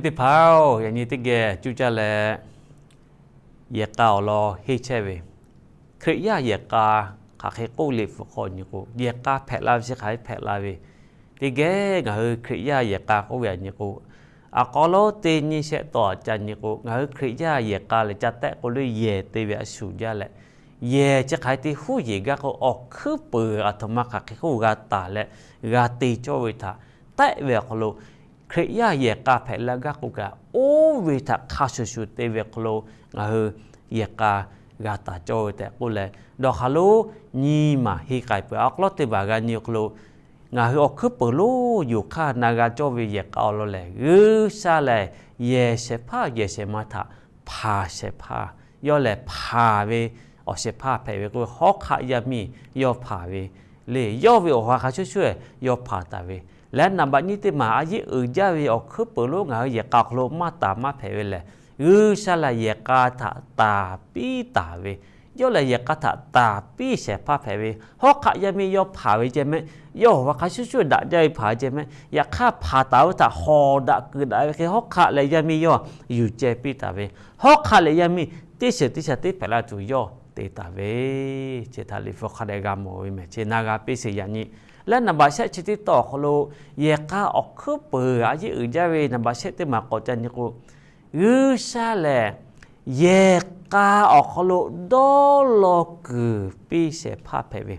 Teˇ hpaˍ-oˬ, yaꞈ nyi teˇ geh cuˇ caˇ leh yehˬ k'a awˬ lawn henˇ chehˇ ve, Hkriꞈ yaˇ yehˬ k'a hk'aˬ hk'e k'oˆ liꞈ hpu hk'aw nyi k'o, yehˬ k'a hpehꞈ la ve chi hk'aˬ hk'e hpehꞈ la ve, teˇ geh ngaˬ hui Hkriꞈ yaˇ yehˬ k'a k'oˆ ve aꞈ nyi k'o, a k'aw lonˉ teˇ nyiˇ shehˆ tawˇ aꞈ ca nyi k'o, ngaˬ hui Hkriꞈ yaˇ yehˬ k'a lehˬ ca tehˆ k'o leh yehˬ te ve a shuˍ jaˇ leh, yehˬ chi hk'aˬ hk'e te huˉ yeˬ gaˇ k'o, awˬ hkuiˉ peuˍ aˬ htoꞈ ma hk'aˬ hk'e k'oˆ g'a taˍ leh g'a te cawˇ ve htaꞈ tehˆ ve awˬ hk'aw lo, Hkriꞈ yaˇ yehˬ k'a hpehꞈ la gaˇ k'o kaꞈ, oˇ ve htaꞈ hk'a shuˍ shuˍ te ve awˬ hk'aw lo ngaˬ hui yehˬ k'a g'a taˍ cawˇ ve tehꞈ k'oˆ leh, dawˬ hk'aˬ lo nyi maˬ henˇ k'ai peuˬ. A k'aw lonˉ teˇ hpaˍ g'a nyi awˬ hk'aw lo, ngaˬ hui awˬ hkuiˉ peuˍ lonˉ yoˬ hk'aˇ na g'a cawˇ ve yehˬ k'a awˬ lawn lehˬ, G'uiˬsha lehˬ yehˬ shehˍ hpaˇ yehˬ shehˍ ma htaꞈ hpanˍ shehˍ hpaˇ, yawˇ lehˬ hpanˍ ve awˬ shehˍ hpaˇ hpehꞈ ve k'o, hawˉ hk'aˆ yaˇ miˇ yawˇ hpanˍ ve le. Yawˇ ve awˬ ha hk'a shuˍ shuˍ yawˇ hpanˍ taˍ ve leh, naˍ baꞈ nyiˇ teˇ maˬ a yeˆ uiˍ jaˇ ve awˬ hkuiˉ peuˍ lonˉ ngaˬ hui yehˬ k'a awˬ hk'aw lo maˇ taˍ maˇ hpehꞈ ve lehˬ, G'uiˬsha lehˬ yehˬ k'a htaꞈ taˍ piˇ taˍ ve, yawˇ lehˬ yehˬ k'a htaꞈ taˍ piˇ shehˍ hpaˇ hpehꞈ ve, hawˉ hk'aˆ yaˇ miˇ yawˇ hpanˍ ve ceh mehˆ, yawˇ awˬ ha hk'a shuˍ shuˍ daꞈ jaˇ ve hpanˍ ceh mehˆ, yaꞈ hk'aˇ hpanˍ taˍ ve htaꞈ hawˍ daꞈ kuiˬ daꞈ ve hk'e hawˉ hk'aˆ leh yaˇ miˇ yawˇ yuˬ ceh piˇ taˍ ve, hawˉ hk'aˆ leh yaˇ miˇ teˇ shiˍ teˇ shaˍ teˇ hpehꞈ la tuˬ yawˇ te taˍ ve, chi htaꞈ liꞈ hpu hk'a dehꞈ g'a mawˬ ve mehˬ. Chi na g'a piˇ sheˍ yaꞈ nyi leh, naˍ baꞈ shehˆ chi teˇ tawˇ awˬ hk'aw lo yehˬ k'a awˬ hkuiˉ peuˍ a yeˆ uiˍ jaˇ ve naˍ baꞈ shehˆ teˇ maˬ k'awꞈ ca nyi k'o, G'uiˬsha lehˬ yehˬ k'a awˬ hk'aw lo dawˇ law kuiˬ piˇ shehˍ hpaˇ hpehꞈ ve,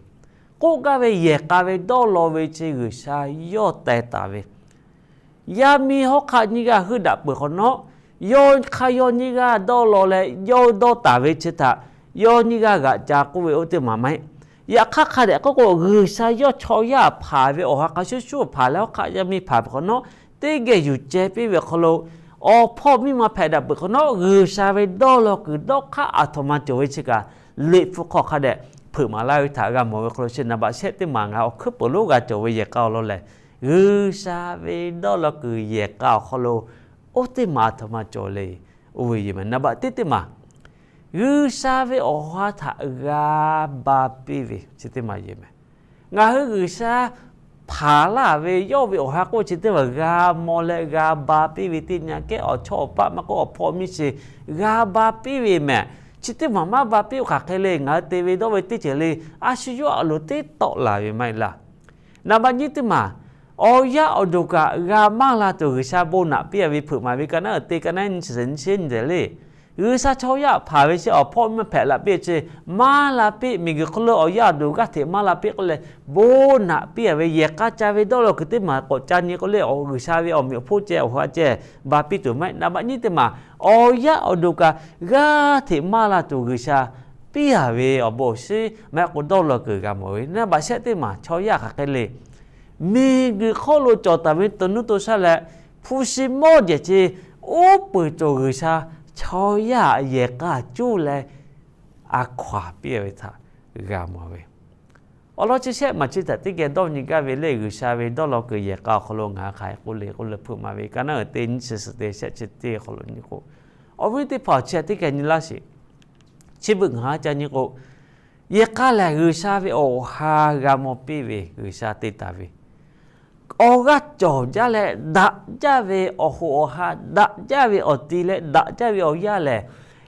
k'oˆ gaˇ ve yehˬ k'a ve dawˇ law ve chi G'uiˬsha yawˇ teh taˍ ve, yaˇ miˇ hawˉ hk'aˆ nyiˇ g'aˇ heuˆ daꞈ peuˬ hk'awꞈ nawˉ, yawˇ hk'aˇ yawˇ nyiˇ g'aˇ dawˇ law leh yawˇ dawˇ taˍ ve chi htaꞈ yawˇ nyiˇ g'aˇ g'aꞈ ca k'oˆ ve oˇ teˇ maˬ maˇ heˆ. Yaꞈ hk'aˇ hk'a dehꞈ k'oˆ k'o, G'uiˬsha yawˇ chaw yaˇ hpanˍ ve awˬ ha hk'a shuˍ shuˍ hpanˍ leh hawˉ hk'aˆ yaˇ miˇ hpanˍ peuˬ hk'awꞈ nawˉ, teˇ geh yuˬ ceh piˇ ve awˬ hk'aw lo, awˬ hpawˇ miˇ ma hpehꞈ daꞈ peuˬ hk'awꞈ nawˉ, G'uiˬsha ve dawˇ law kuiˬ dawˇ hk'aˇ aˬ htoꞈ ma cawˬ ve chi kaꞈ, liꞈ hpu hk'aw hk'a dehꞈ hpeuꞈ maˍ laˇ ve htaꞈ g'a mawˬ ve hk'aw lo chi naˍ baꞈ shehˆ teˇ maˬ ngaˬ awˬ hkuiˉ peuˍ lonˉ g'a cawˬ ve yehˬ k'a awˬ lawn lehˬ, G'uiˬsha ve dawˇ law kuiˬ yehˬ k'a awˬ hk'aw lo oˇ teˇ maˬ aˬ htoꞈ ma cawˬ le. Oˇ ve yoˬ mehˬ. Naˍ baꞈ teˇ teˇ maˬ, G'uiˬsha ve awˬ ha htaꞈ g'a ba piˇ ve chi teˇ maˬ yoˬ mehˬ. Ngaˬ hui G'uiˬsha hpanˍ laˇ ve yawˇ ve awˬ ha k'oˆ chi teˇ maˬ g'a maw leh g'a ba piˇ ve teˇ nyi kehˉ awˬ chawˇ awˬ paˆ maˇ k'oˆ awˬ hpawˇ miˇ chi g'a ba piˇ ve mehˬ. Chi teˇ maˬ maˇ ba piˇ oˇ hk'aˬ hk'e le, ngaˬ hui te ve dawˇ ve teˇ ceuˬ le, a shu yawˇ a loˍ teˇ tawˆ laˬ ve maˇ heˆ laˇ. Naˍ baꞈ nyiˇ teˇ maˬ, awˬ yaˇ awˬ duˬ kaꞈ g'a maˇ la tuˬ G'uiˬsha bon naꞈ piˇ a ve hpeuꞈ maˍ ve ka naˉ uiˍ te ka naˉ nyi chi shehˍ nyi shehˍ nyi tehꞈ le. G'uiˬsha chaw yaˇ hpanˍ ve chi awˬ hpawˇ miˇ ma hpehꞈ la piˇ chi maˇ la piˇ, miˬguiˬ hk'oˆ lo awˬ yaˇ awˬ duˬ g'aˇ hteꞈ maˇ la piˇ k'oˆ leh, bon naꞈ piˇ a ve yehˬ k'a ca ve dawˇ law kuiˬ teˇ maˬ k'awꞈ ca nyi k'oˆ le, G'uiˬsha ve awˬ meꞈ awˬ hponˇ ceh awˬ ha ceh ba piˇ tuˬ maˇ heˆ. Naˍ baꞈ nyiˇ teˇ maˬ, awˬ yaˇ awˬ duˬ kaꞈ g'aˇ hteꞈ maˇ la tuˬ G'uiˬsha piˇ a ve awˬ bon awˬ shinˉ maˇ heˆ k'o dawˇ law kuiˬ g'a mawˬ ve. Naˍ baꞈ shehˆ teˇ maˬ chaw yaˇ hk'aˬ hk'e le, miˬguiˬ hk'oˆ lo cawˬ taˍ ve to nuˇ to shaˉ leh, hpu shi mawˇ jehˬ ce uˉ peunˍ cawˬ G'uiˬsha chaw yaˇ yehˬ k'a cuˇ leh a hkaw-anˬ piˇ ve htaꞈ g'a mawˬ ve. Awˬ lawn chi shehˆ maˬ chi htaꞈ teˇ geh dawˇ nyi gaˇ ve le, G'uiˬsha ve dawˇ law kuiˬ yehˬ k'a awˬ hk'aw lo ngaˬ hui hk'aˬ hk'e k'oˆ le k'oˆ leh hpeuꞈ maˍ ve ka naˉ uiˍ te nyi chi suhˍ te shehˆ chi teˇ hk'aw lo nyi k'o, awˬ viˉ teˇ hpaˍ chi htaꞈ teˇ geh nyi laˇ sheˍ. Chi beuꞈ ngaˬ hui ca nyi k'o, yehˬ k'a lehˬ G'uiˬsha ve awˬ ha g'a maw piˇ ve G'uiˬsha te taˍ ve, awˬ g'aˇ cawˬ jaˇ leh daꞈ jaˇ ve awˬ hoꞈ awˬ ha, daꞈ jaˇ ve awˬ ti leh daꞈ jaˇ ve awˬ yaˇ lehˬ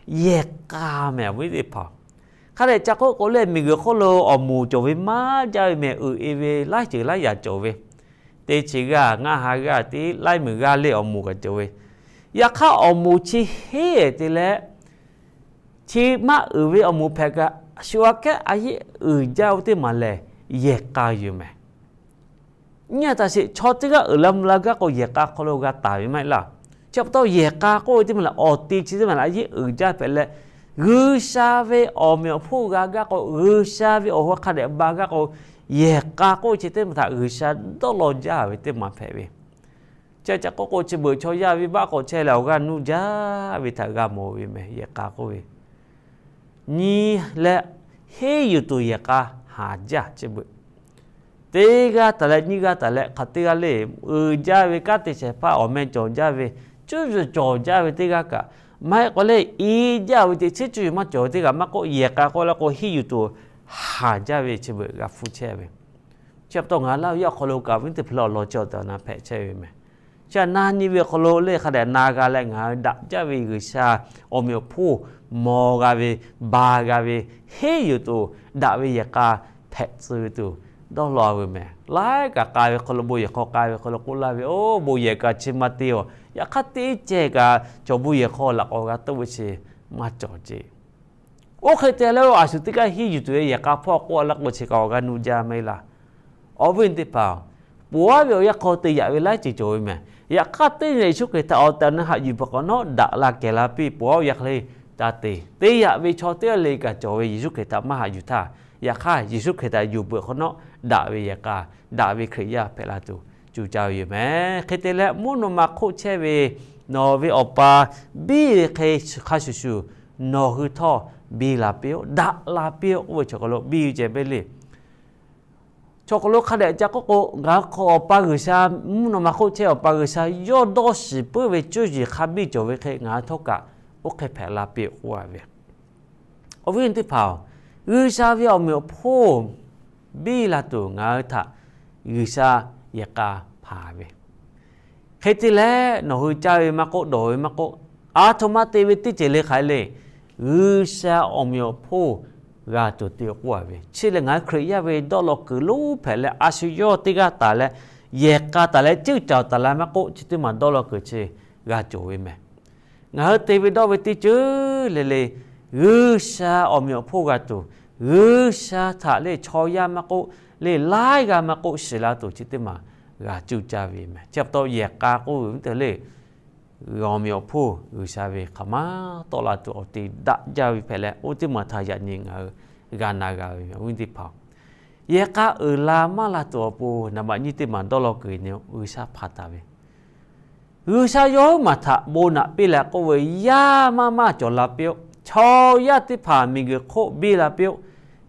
yehˬ k'a mehˬ awˬ viˉ teˇ hpaˍ. Hk'a dehꞈ ca k'oˆ k'o lehˬ, miˬguiˬ hk'oˆ lo awˬ moˍ cawˬ ve maˇ jaˇ ve mehˬ, uiˍ e ve laiˉ ceuˬ laiˉ yaꞈ cawˬ ve, teˇ chi g'aˇ ngaˇ ha g'aˇ tiˉ laiˉ meunˍ g'aˇ le awˬ moˍ kaꞈ cawˬ ve. Yaꞈ hk'aˇ awˬ moˍ chi heˉ te leh, chi maˇ uiˍ ve awˬ moˍ hpehꞈ kaꞈ, shu aꞈ kehˉ a yeˆ uiˍ jaˇ ve teˇ maˬ lehˬ yehˬ k'a yoˬ mehˬ. Nyi a taꞈ sheˍ, chaw teˇ g'aˇ uiˍ la mvuh la gaˇ k'o yehˬ k'a hk'aw lo g'a taˍ ve maˇ heˆ laˇ. Chi pa taw yehˬ k'a k'oˆ ve teˇ maˬ lehˬ awˬ ti chi teˇ maˬ lehˬ a yeˆ uiˍ jaˇ hpehꞈ leh, G'uiˬsha ve awˬ meꞈ awˬ hponˇ g'a gaˇ k'o, G'uiˬsha ve awˬ ha hk'a dehꞈ ba gaˇ k'o, yehˬ k'a k'oˆ ve chi teˇ maˬ htaꞈ G'uiˬsha dawˇ law jaˇ ve teˇ maˬ hpehꞈ ve. Chi ca k'oˆ k'o, chi beuꞈ chaw yaˇ venˇbaˆ k'awꞈ chehˇ leh awˬ g'aˇ nuˇ jaˇ ve htaꞈ g'a mawˬ ve mehˬ, yehˬ k'a k'oˆ ve. Nyi leh henˇ yuˬ tuˬ yehˬ k'a haˍ jaˇ chi beuꞈ. Teˇ g'aˇ taˍ leh nyiˇ g'aˇ taˍ leh hk'aˬ teˇ g'aˇ le, uiˍ jaˇ ve kanˉ te shehˍ hpaˇ awˬ meh cawˬ jaˇ ve, cuˇ yiˍ cawˬ jaˇ ve teˇ g'aˇ kaꞈ, maˇ heˆ k'o lehˬ i jaˇ ve teꞈ chiˉ cuˇ yiˍ maˇ cawˬ ve teˇ g'aˇ maˇ k'oˆ, yehˬ k'a k'oˆ la k'o henˇ yuˬ tuˬ haˍ jaˇ ve chi beuꞈ g'a hpu chehˇ ve. Chi pa taw ngaˬ laˇ ve yaˇ awˬ hk'aw lo kaꞈ awˬ viˉ teˇ hpaˍ lawˬ chi awˬ tehˬ awˬ na hpehꞈ chehˇ ve mehˬ. Chi na nyi ve awˬ hk'aw lo le hk'a dehꞈ na g'a leh ngaˬ hui daꞈ jaˇ ve G'uiˬsha awˬ meꞈ awˬ hponˇ mawˬ g'a ve, ba g'a ve, henˇ yuˬ tuˬ daꞈ ve yehˬ k'a hpehꞈ tcuh ve tuˬ dawˇ law ve mehˬ. Laiˉ kaꞈ k'ai ve hk'aw lo, bon yehˬ hk'aw k'ai ve hk'aw lo k'oˆ laˇ ve, Oˇ, bon yehˬ kaꞈ chi maˇ te-oˬ. Yaꞈ hk'aˇ teˇ cehˬ kaꞈ cawˬ bon yehˬ hk'aw laꞈ k'awꞈ g'a tawˆ ve chi maˇ cawˬ ceˇ. Oˇ hk'e te leh, a shu teˇ g'aˇ henˇ yuˬ tuˬ ve yehˬ k'a hpawˇ k'oˆ laˇ k'o, chi kaꞈ awˬ g'a nu jaˇ maˇ heˆ laˇ. Awˬ viˉ teˇ hpaˍ-oˬ, ponˬ aˉ ve awˬ yanˇ hk'aw te yaꞈ ve laiˉ ceuˬ cawˬ ve mehˬ. Yaꞈ hk'aˇ teˇ nyi Yeˍsuˆ Hkriꞈ htaꞈ awˬ tehˬ awˬ na haꞈ yuˬ peuˬ hk'awꞈ nawˉ daꞈ la kehˬ la piˇ, ponˬ aˉ ve awˬ yanˇ hk'aw le ca te. Te yaꞈ ve chaw teˇ g'aˇ le kaꞈ cawˬ ve Yeˍsuˆ Hkriꞈ htaꞈ maˇ haꞈ yuˬ htaˇ, yaꞈ hk'aˇ Yeˍsuˆ Hkriꞈ htaꞈ yuˬ peuˬ hk'awꞈ nawˉ daꞈ ve yehˬ k'a, daꞈ ve Hkriꞈ yaˇ hpehꞈ la tuˬ cuˇ caˇ ve yoˬ mehˬ. Hk'e te leh, mvuhˇ naw ma hk'oˆ chehˇ ve nawˬ ve Awˬ pa biˇ ve hk'e hk'a shuˍ shuˍ nawˬ hui htawˇ biˇ la piˇ-oˆ, daꞈ la piˇ-oˆ k'oˆ ve chaw hk'aw lo biˇ ve ceh ve le. Chaw hk'aw lo hk'a dehꞈ ca k'oˆ k'o, ngaˬ hui hk'aw Awˬ pa G'uiˬsha, mvuhˇ naw ma hk'oˆ chehˇ Awˬ pa G'uiˬsha yawˇ dawˇ shiˍ puiˉ ve cuˇ yiˍ hk'a biˇ cawˬ ve hk'e ngaˬ hui htawˇ kaꞈ oˇ hk'e hpehꞈ la piˇ-oˆ k'oˆ ve. Awˬ viˉ teˇ hpaˍ-oˬ, G'uiˬsha ve awˬ meꞈ awˬ hponˇ biˇ la tuˬ ngaˬ hui htaꞈ G'uiˬsha yehˬ k'a hpanˍ ve. Hk'e te leh, nawˬ hui caˇ ve maˇ k'oˆ, dawˬ ve maˇ k'oˆ, a htoꞈ ma te ve teˇ ceuˬ le hk'aˬ hk'e le, G'uiˬsha awˬ meꞈ awˬ hponˇ g'a tuˬ te-o k'oˆ a ve. Chi lehˬ, ngaˬ hui Hkriꞈ yaˇ ve dawˇ law kuiˬ lonˉ hpehꞈ leh, a shu yawˇ teˇ g'aˇ taˍ leh, yehˬ k'a taˍ leh, cuˇ caˍ taˍ la maˇ k'oˆ, chi teˇ maˬ dawˇ law kuiˬ chi g'a cawˬ ve mehˬ. Ngaˬ hui te ve dawˇ ve teˇ ceuˬ le le, G'uiˬsha awˬ meꞈ awˬ hponˇ g'a tuˬ, G'uiˬsha htaꞈ le chaw yaˇ maˇ k'oˆ, le laiˉ g'aˇ maˇ k'oˆ, shiˍ la tuˬ chi teˇ maˬ g'a cuˇ caˇ ve mehˬ. Chi pa taw yehˬ k'a k'oˆ ve teˇ le, awˬ meꞈ awˬ hponˇ G'uiˬsha ve hk'aˬ ma tawˆ la tuˬ awˬ te daꞈ jaˇ ve hpehꞈ leh, oˇ teˇ maˬ htaꞈ yaꞈ nyi ngaˬ hui g'a na g'a ve mehˬ. Awˬ viˉ teˇ hpaˍ-oˬ, yehˬ k'a uiˍ la maˇ la tuˬ awˬ pon naˍ baꞈ nyiˇ teˇ maˬ dawˇ law kuiˬ nyi G'uiˬsha hpanˍ taˍ ve. G'uiˬsha yawˇ huiˉ maˬ htaꞈ bon naꞈ piˇ leh k'oˆ ve, Yaˇ maˇ maˇ cawˬ la piˇ-oˆ. Chaw yaˇ teˇ hpaˍ miˬguiˬ hk'oˆ biˇ la piˇ-oˆ.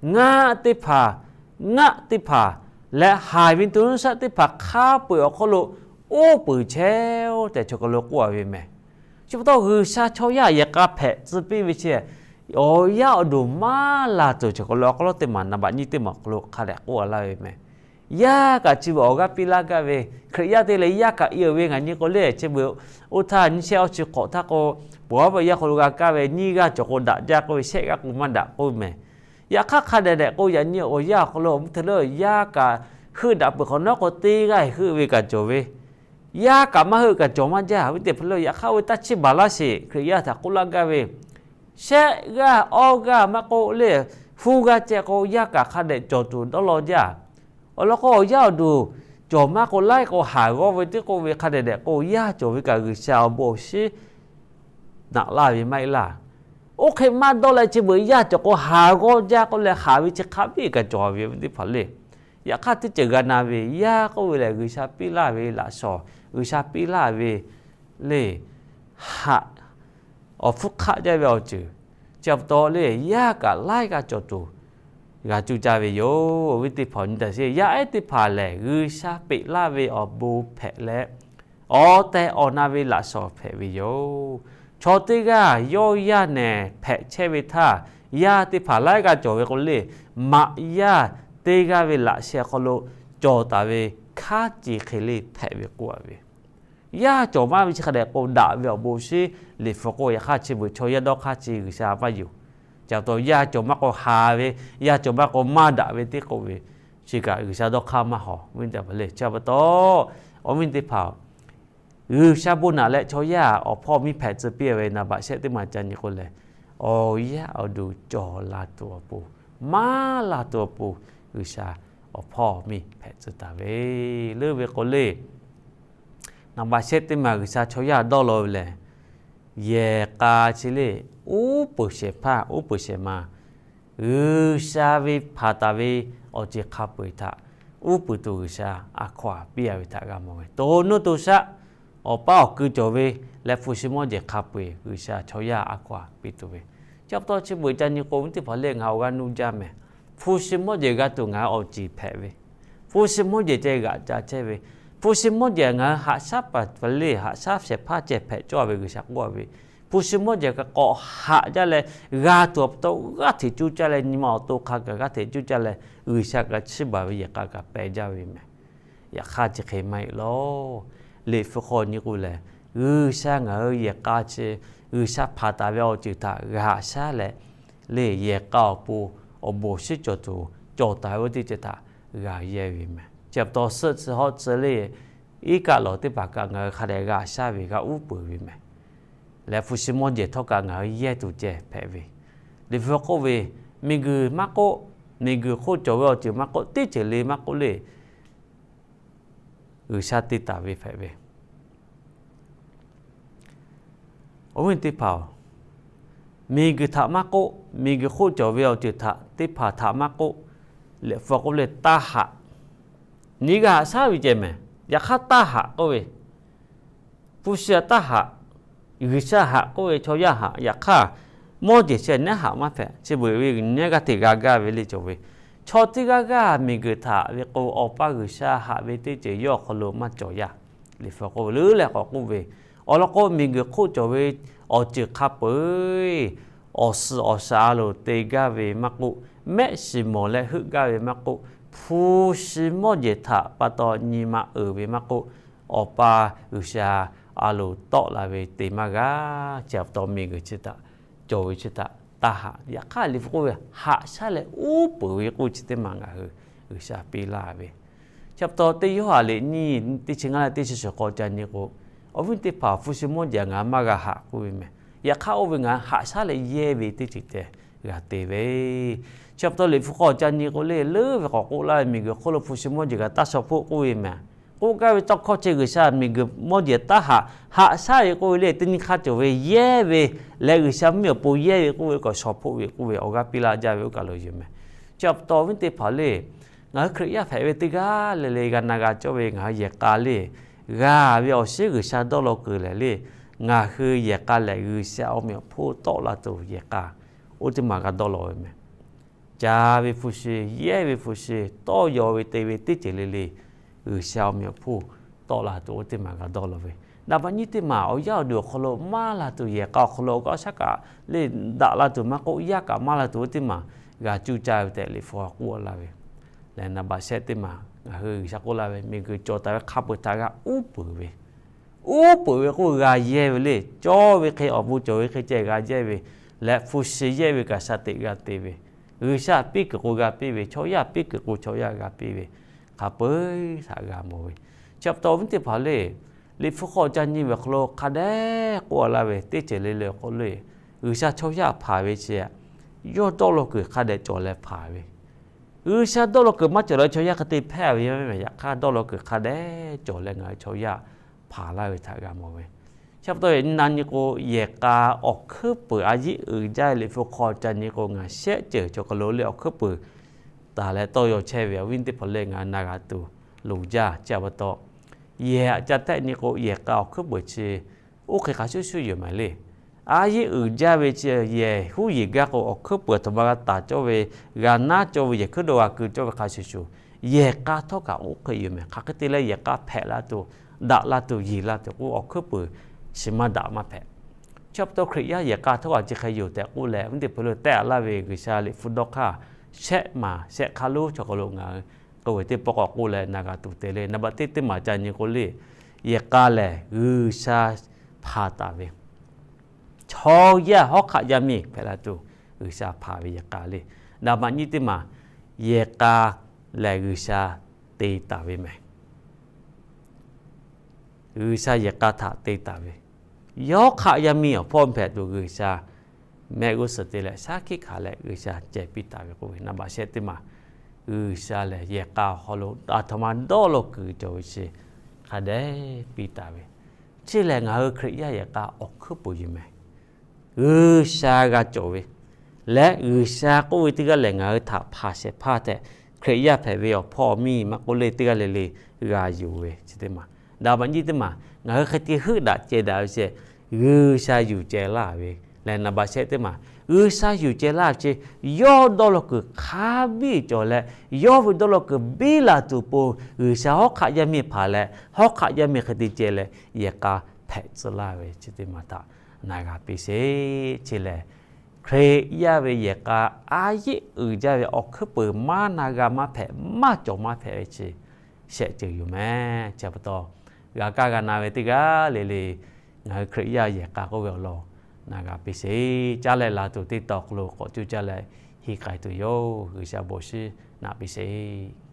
Ngaˆ teˇ hpaˍ, ngaˆ teˇ hpaˍ leh haiˬ ve to nuˇ shaˆ teˇ hpaˍ hk'a peu-eˬ awˬ hk'oˆ lo oˉ peunˍ chehˇ-oˆ tehꞈ chaw hk'aw lo k'oˆ a ve mehˬ. Chi pa taw G'uiˬsha chaw yaˇ yehˬ k'a hpehꞈ tcuh piˇ ve chi, awˬ yaˇ awˬ duˬ maˇ la tuˬ chaw hk'aw lo awˬ hk'aw lo teˇ maˬ naˍ baꞈ nyiˇ teˇ maˬ awˬ hk'aw lo hk'a dehꞈ k'oˆ a laˇ ve mehˬ. Yaˇ kaꞈ chi ve awˬ g'aˇ piˇ laˇ gaˇ ve, Hkriꞈ yaˇ te leh yaˇ kaꞈ i ve ngaˬ nyi k'o le, chi beuꞈ oˇ htaˇ nyiˇ shehˆ awˇ chi hk'awꞈ htaˇ k'o, ponˬ aˉ ve awˬ yanˇ hk'aw lo g'a kaˇ ve nyiˇ g'aˇ cawˬ k'o daꞈ jaˇ k'oˆ ve, shehˆ g'aˇ k'o maˇ daꞈ k'oˆ ve mehˬ. Yaꞈ hk'aˇ hk'a dehꞈ dehꞈ k'o yaꞈ nyi awˬ yanˇ awˬ hk'aw lo mvuhˇ hteu leuˉ yaˇ kaꞈ heuˆ daꞈ peuˬ hk'awꞈ nawˉ k'o, teˇ g'aˇ heuˆ ve kaꞈ cawˬ ve, yaˇ kaꞈ maˇ heuˆ kaꞈ cawˬ maˇ jaˇ ve teˇ hpaˍ leuˉ. Yaꞈ hk'aˇ oˇ ve taˇ chiˇ baˬ laˇ sheˍ, Hkriꞈ yaˇ htaꞈ k'oˆ laˇ gaˇ ve, shehˆ g'aˇ awˇ g'aˇ maˇ k'oˆ le, hu g'aˇ ceh k'o yaˇ kaꞈ hk'a dehꞈ cawˬ tuˬ dawˇ law jaˇ. Awˬ lawn k'o, awˬ yanˇ awˬ duˬ cawˬ maˇ k'o laiˉ k'o, haˍ g'awˇ ve teˇ k'oˆ ve hk'a dehꞈ dehꞈ k'o, yaˇ cawˬ ve kaꞈ G'uiˬsha awˬ bon awˬ shinˉ naꞈ laˇ ve maˇ heˆ laˇ. Oˇ hk'e maˇ dawˇ leh chi beuꞈ yaˇ cawˬ k'o, haˍ g'awˇ jaˇ k'oˆ leh haˍ ve chi hk'a biˇ kaꞈ cawˬ ve teˇ hpaˍ le. Yaꞈ hk'aˇ teˇ ceuˬ g'a na ve, yaˇ k'oˆ ve lehˬ G'uiˬsha piˇ laˇ ve laꞈ shawnˍ, G'uiˬsha piˇ laˇ ve le, haꞈ, awˬ hpfuhˇ hk'aˆ jaˇ ve awˬ ceuˬ. Chi pa taw le, yaˇ kaꞈ laiˉ g'aˇ cawˬ tuˬ g'a cuˇ caˇ ve yoˬ. Awˬ viˉ teˇ hpaˍ nyi taˍ sheˍ, yaˇ ehˉ teˇ hpaˍ lehˬ G'uiˬsha peꞈ laˇ ve awˬ bon hpehꞈ leh, awˬ tehˬ awˬ na ve laꞈ shawnˍ hpehꞈ ve yoˬ. Chaw teˇ g'aˇ yawˇ yaˇ nehˬ hpehꞈ chehˇ ve htaˇ, yaˇ teˇ hpaˍ laiˉ g'aˇ cawˬ ve k'o le, maꞈ yaˇ teˇ g'aˇ ve laꞈ sheh hk'aw lo cawˬ taˍ ve hkaˉ ce hk'e le hpehꞈ ve k'oˆ a ve. Yaˇ cawˬ maˇ ve chi hk'a dehꞈ k'o daꞈ ve awˬ bon shinˉ liꞈ hpu k'oˆ. Yaꞈ hk'aˇ chi beuꞈ chaw yaˇ dawˇ hk'aˇ chi G'uiˬsha maˇ yonˍ. Chi pa taw yaˇ cawˬ maˇ k'o haˍ ve, yaˇ cawˬ maˇ k'o maˇ daꞈ ve teˇ k'oˆ ve, chi kaꞈ G'uiˬsha dawˇ hk'aˇ maˇ hawˍ ve teˇ hpaˍ le. Chi pa taw awˬ viˉ teˇ hpaˍ-oˬ, G'uiˬsha bon naꞈ leh chaw yaˇ awˬ hpawˇ miˇ hpehꞈ tcuh piˇ ve naˍ baꞈ shehˆ teˇ maˬ ca nyi k'o lehˬ, awˬ yaˇ awˬ duˬ cawˬ la tuˬ awˬ pon, maˇ la tuˬ awˬ pon, G'uiˬsha awˬ hpawˇ miˇ hpehꞈ tcuh taˍ ve leuˉ ve k'o le. Naˍ baꞈ shehˆ teˇ maˬ G'uiˬsha chaw yaˇ dawˇ law ve lehˬ, yehˬ k'a chi le, uˉ peunˍ shehˍ hpaˇ uˉ peunˍ shehˍ ma G'uiˬsha ve hpanˍ taˍ ve awˬ ceuˬ hk'a peu-eˬ htaꞈ uˉ peunˍ tuˬ G'uiˬsha a hkaw-anˬ piˇ a ve htaꞈ g'a mawˬ ve. To nuˇ to shaˆ awˬ paˇ awˬ kui cawˬ ve leh hpu shi mawˇ jehˬ hk'a peu-eˬ G'uiˬsha chaw yaˇ a hkaw-anˬ piˇ tuˬ ve. Chi pa taw chi beuꞈ ca nyi k'o, awˬ viˉ teˇ hpaˍ le, ngaˬ awˬ g'a nuˇ jaˇ mehˬ. Hpu shi mawˇ jehˬ g'a tuˬ ngaˬ awˬ ceˬ hpehꞈ ve, hpu shi mawˇ jehˬ ceh g'aꞈ ca chehˇ ve, hpu shi mawˇ jehˬ ngaˬ hui haꞈ shaˉ paˍ le, haꞈ shaˉ shehˍ hpaˇ ceh hpehꞈ cawˇ ve G'uiˬsha k'oˆ ve, hpu shi mawˇ jehˬ kaꞈ k'awꞈ haꞈ jaˇ leh g'a tuˬ awˬ pa taw g'aˇ hteꞈ cuˇ caˇ leh, nyi ma awˬ to hk'a kaꞈ g'aˇ hteꞈ cuˇ caˇ leh, G'uiˬsha kaꞈ chiˇ baˬ ve yehˬ k'a kaꞈ pehˬ jaˇ ve mehˬ. Yaꞈ hk'aˇ chi hk'e maˇ heˆ lawˬ. Liꞈ hpu hk'aw nyi k'o lehˬ, G'uiˬsha ngaˬ hui yehˬ k'a chi G'uiˬsha hpanˍ taˍ ve awˬ ceuˬ htaꞈ g'aꞈ shaˉ leh, le yehˬ k'a awˬ pon awˬ bon shiˉ cawˬ tuˬ cawˬ taˍ ve oˇ teˇ ceuˬ htaꞈ g'a yehˇ ve meh. Chi pa taw suhˆ tcuh hawˆ tcuh le iˉ kaˆ lawˬ teˇ hpaˍ kaꞈ ngaˬ hui hk'a dehꞈ g'aꞈ shaˉ ve g'a uˉ peunˍ ve meh. Leh hpu shi mawˇ jehˬ htawˇ kaꞈ ngaˬ hui yehˇ tuˬ ceh hpehꞈ ve. Liꞈ hpu k'oˆ ve, miˬguiˬ maˇ k'oˆ, miˬguiˬ hk'oˆ cawˬ ve awˬ ceuˬ maˇ k'oˆ, teˇ ceuˬ le maˇ k'oˆ le, G'uiˬsha te taˍ ve hpehꞈ ve. Awˬ viˉ teˇ hpaˍ-oˬ, miˬguiˬ htaꞈ maˇ k'oˆ, miˬguiˬ hk'oˆ cawˬ ve awˬ ceuˬ htaꞈ teˇ hpaˍ htaꞈ maˇ k'oˆ, leh hpu k'oˆ leh taˇ haꞈ. Nyi g'a haꞈ shaˉ ve ceh meh. Yaꞈ hk'aˇ taˇ haꞈ k'oˆ ve, hpu shi taˇ haꞈ, G'uiˬsha haꞈ k'oˆ ve chaw yaˇ haꞈ. Yaꞈ hk'aˇ mawˇ jehˬ sheh nehˉ haꞈ maˇ hpehꞈ. Chi beuꞈ ve nehˉ g'aˇ hteꞈ g'a gaˇ ve le cawˬ ve, chaw teˇ g'aˇ g'aˇ miˬguiˬ htaꞈ ve k'o, Awˬ pa G'uiˬsha haꞈ ve teˇ ceuˬ yawˇ awˬ hk'aw lo maˇ cawˬ yaˇ. Liꞈ hpu k'oˆ ve leuˉ leh k'awꞈ k'oˆ ve, awˬ lawn k'o miˬguiˬ hk'oˆ cawˬ ve awˬ ceuˬ hk'a peu-eˬ awˬ suhˍ awˬ shaˍ a loˍ te gaˇ ve maˇ k'oˆ, mehˆ shiˍ mawˬ leh heuˆ gaˇ ve maˇ k'oˆ, hpu shi mawˇ jehˬ htaꞈ pa taw nyi ma uiˍ ve maˇ k'oˆ, Awˬ pa G'uiˬsha a loˍ tawˆ la ve te maˇ g'a. Chi pa taw miˬguiˬ chi htaꞈ, cawˬ ve chi htaꞈ taˇ haꞈ. Yaꞈ hk'aˇ Liꞈ hpu k'oˆ ve, haꞈ shaˉ leh uˉ peunˍ ve k'oˆ chi teˇ maˬ ngaˬ hui G'uiˬsha piˇ laˇ ve. Chi pa taw teˇ Yoˇhanˬ liꞈ nyiˇ teˇ chi ngaˇ leh teˇ chi suhˍ k'awꞈ ca nyi k'o, awˬ viˉ teˇ hpaˍ hpu shi mawˇ jehˬ ngaˬ maˇ g'a haꞈ k'oˆ ve meh. Yaꞈ hk'aˇ oˇ ve ngaˬ haꞈ shaˉ leh yehˇ ve teˇ ceuˬ ceh g'a te ve. Chi pa taw Liꞈ hpu k'awꞈ ca nyi k'o le, leuˉ ve k'awꞈ k'oˆ laˇ ve, miˬguiˬ hk'oˆ lo hpu shi mawˇ jehˬ g'a taˇ shaw hpoˆ k'oˆ ve meh. K'oˆ gaˇ ve tawˇ hkawˇ chi G'uiˬsha miˬguiˬ mawˇ jehˬ taˇ haꞈ, haꞈ shaˉ ve k'oˆ ve le, teˇ nyi hk'aˇ cawˬ ve yehˇ ve leh G'uiˬsha mvuhˇmiˬ awˬ pon yehˇ ve k'oˆ ve k'awꞈ shaw hpoˆ ve k'oˆ ve awˬ g'aˇ piˇ laˇ jaˇ ve oˇ kaˬ lo yoˬ meh. Chi pa taw awˬ viˉ teˇ hpaˍ le, ngaˬ hui Hkriꞈ yaˇ hpehꞈ ve teˇ g'aˇ le le g'a na g'a cawˇ ve ngaˬ hui yehˬ k'a le, g'a ve awˬ shiˉ G'uiˬsha dawˇ law kuiˬ lehˬ le, ngaˬ hui yehˬ k'a lehˬ G'uiˬsha awˬ meꞈ awˬ hponˇ tawˆ la tuˬ yehˬ k'a oˇ teˇ maˬ g'a dawˇ law ve meh. Ca ve hpu shi, yehˇ ve hpu shi, tawˇ yaw ve te ve teˇ ceuˬ le le, G'uiˬsha awˬ meꞈ awˬ hponˇ tawˆ la tuˬ oˇ teˇ maˬ g'a dawˇ law ve. Naˍ baꞈ nyiˇ teˇ maˬ awˬ yaˇ awˬ duˬ awˬ hk'aw lo maˇ la tuˬ yehˬ k'a awˬ hk'aw lo awˬ g'aˇ shaˉ kaꞈ le daꞈ la tuˬ maˇ k'oˆ, yaˇ kaꞈ maˇ la tuˬ oˇ teˇ maˬ g'a cuˇ caˇ ve tehꞈ Liꞈ hpu k'oˆ laˇ ve. Leh naˍ baꞈ shehˆ teˇ maˬ ngaˬ hui G'uiˬsha k'oˆ laˇ ve, miˬguiˬ cawˬ taˍ ve hk'a peu-eˬ htaꞈ g'a uˉ peunˍ ve. Uˉ peunˍ ve k'oˆ g'a yehˇ ve le, cawˇ ve hk'e awˬ bon cawˬ ve hk'e ceh g'a yehˇ ve, leh hpu shi yehˇ ve kaꞈ sha teꞈ g'a te ve, G'uiˬsha piˇ kuiˬ k'o g'a piˇ ve, chaw yaˇ piˇ kuiˬ k'o chaw yaˇ g'a piˇ ve, hk'a peu-eˬ htaꞈ g'a mawˬ ve. Chi pa taw awˬ viˉ teˇ hpaˍ le, Liꞈ hpu hk'aw ca nyi ve awˬ hk'aw lo hk'a dehꞈ k'oˆ laˇ ve teˇ ceuˬ le le awˬ hk'aw lo, G'uiˬsha chaw yaˇ hpanˍ ve chi yawˇ dawˇ law kuiˬ hk'a dehꞈ cawˬ leh hpanˍ ve. G'uiˬsha dawˇ law kuiˬ maˇ cawˬ leh chaw yaˇ hk'e te hpehˇ ve meh. Yaꞈ hk'aˇ dawˇ law kuiˬ hk'a dehꞈ cawˬ leh ngaˬ hui chaw yaˇ hpanˍ laˇ ve htaꞈ g'a mawˬ ve. Chi pa taw na nyi k'o, yehˬ k'a awˬ hkuiˉ peuˬ a yiˉ uiˍ jaˇ ve Liꞈ hpu hk'aw ca nyi k'o, ngaˬ shehˆ ceuˬ cawˬ kaˬ lo le awˬ hkuiˉ peuˬ taˍ leh tawˇ yaw chehˇ ve awˬ viˉ teˇ hpaˍ le ngaˬ hui na g'a tuˬ loˍ jaˇ. Chi pa taw yehˬ aꞈ ca tehˆ nyi k'o, yehˬ k'a awˬ hkuiˉ peuˬ chi oˇ hk'e hk'a shuˍ shuˍ yoˬ maˍ le. A yiˉ uiˍ jaˇ ve chi yehˬ huˉ yeˬ gaˇ k'o, awˬ hkuiˉ peuˬ aˬ htoꞈ ma g'a taˍ cawˇ ve, g'a naˉ cawˇ ve, yehˬ hkuiˉ dawˇ g'a keu cawˇ ve hk'a shuˍ shuˍ, yehˬ k'a htawˇ kaꞈ oˇ hk'e yoˬ meh. Hk'aˬ hk'e te leh yehˬ k'a hpehꞈ la tuˬ, daꞈ la tuˬ, yeˬ la tuˬ k'o, awˬ hkuiˉ peuˬ chi maˇ daꞈ maˇ hpehꞈ. Chi pa taw Hkriꞈ yaˇ yehˬ k'a htawˇ kaꞈ chi hk'e yoˬ tehꞈ k'oˆ leh, awˬ viˉ teˇ hpaˍ lo tehˆ laˇ ve G'uiˬsha Liꞈ hpu dawˇ hk'aˇ shehˆ maˬ shehˆ hk'aˇ lonˉ chaw hk'aw lo ngaˬ hui k'oˆ ve teˇ pawˆ k'awꞈ k'oˆ leh na g'a tuˬ te le. Naˍ baꞈ teˇ teˇ maˬ ca nyi k'o le, yehˬ k'a lehˬ G'uiˬsha hpanˍ taˍ ve, chaw yaˇ hawˉ hk'aˆ yaˇ miˇ hpehꞈ la tuˬ G'uiˬsha hpanˍ ve yehˬ k'a le. Naˍ baꞈ nyiˇ teˇ maˬ yehˬ k'a lehˬ G'uiˬsha te taˍ ve meh. G'uiˬsha yehˬ k'a htaꞈ te taˍ ve, yawˇ hk'aˆ yaˇ miˇ awˬ hpawˇ hpehꞈ tuˬ G'uiˬsha mehˆ g'uˇ suhˍ te leh shaˉ hkiˆ hkanˍ leh G'uiˬsha ceh piˇ taˍ ve k'oˆ ve. Naˍ baꞈ shehˆ teˇ maˬ G'uiˬsha lehˬ yehˬ k'a awˬ hk'aw lo aˬ htoꞈ ma dawˇ law kuiˬ cawˬ ve chi hk'a dehꞈ piˇ taˍ ve. Chi lehˬ ngaˬ hui Hkriꞈ yaˇ yehˬ k'a awˬ hkuiˉ peuˬ yoˬ meh. G'uiˬsha g'a cawˬ ve leh G'uiˬsha k'oˆ ve teˇ g'aˇ lehˬ ngaˬ hui htaꞈ hpanˍ shehˍ hpaˇ tehꞈ Hkriꞈ yaˇ hpehꞈ ve awˬ hpawˇ awˬ miˇ maˇ k'oˆ le teˇ g'aˇ le le g'a yonˍ ve chi teˇ maˬ. Naˍ baꞈ nyiˇ teˇ maˬ ngaˬ hui hk'e te heuˆ daꞈ ceh daꞈ ve chi G'uiˬsha yuˬ ceh laˇ ve leh, naˍ baꞈ shehˆ teˇ maˬ G'uiˬsha yuˬ ceh laˇ ve chi yawˇ dawˇ law kuiˬ hk'a biˇ cawˬ leh, yawˇ ve dawˇ law kuiˬ biˇ la tuˬ pon G'uiˬsha hawˉ hk'aˆ yaˇ miˇ hpanˍ leh, hawˉ hk'aˆ yaˇ miˇ hk'e te ceh leh yehˬ k'a hpehꞈ tcuh laˇ ve chi teˇ maˬ htaꞈ na g'a piˇ sheˍ. Chi lehˬ Hkriꞈ yaˇ ve yehˬ k'a a yeˆ uiˍ jaˇ ve awˬ hkuiˉ peuˬ maˇ na g'a maˇ hpehꞈ, maˇ cawˬ maˇ hpehꞈ ve chi shehˍ ceuˬ yoˬ meh. Chi pa taw g'a kaˇ g'a na ve teˇ g'aˇ le le, ngaˬ hui Hkriꞈ yaˇ yehˬ k'a k'oˆ ve awˬ lawn na g'a piˇ sheˍ. Caˇ leh la tuˬ teˇ tawn hk'aw lo k'awꞈ cuˇ caˇ leh henˇ k'ai tuˬ yoˬ. G'uiˬsha bon shinˉ naꞈ piˇ sheˍ.